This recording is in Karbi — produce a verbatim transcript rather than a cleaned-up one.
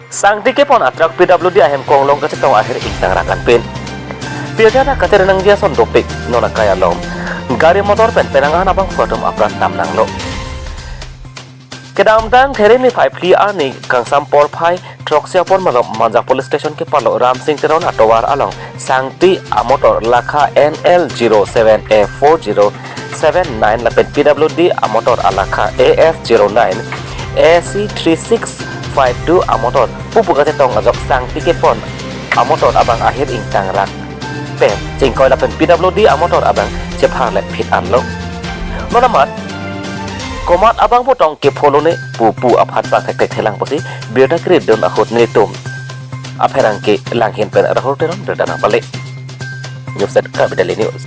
Sangti kepon atrak P W D ahem konglong kachetong ahir ingtang rak anpin. Pirthe adak kachere nangji ason dopik non akai along. Gari motor pen penang an abangphu atum apran dam nanglo. Kedamtang Theremethai phli arni kangsam porphai throksi apor malom Manja Police Station kepalo Ramsing Teron atovar along Sangti amotor lakha N L zero seven A four zero seven nine lapen P W D amotor alakha A S zero nine A C three six five two amotor pupu kachetong ajok Sangti kepon amotor abang ahir ingtang rak pen chingkoi lapen P W D amotor abang chephar le phit anlo. Non amat komat abangphu tong kepho lone pupu aphan pathekthek thelang pusi birta kridun ahut nelitum apherangke Langhin pen Rahul Teron birta nangpale. News Desk, Karbi Daily News.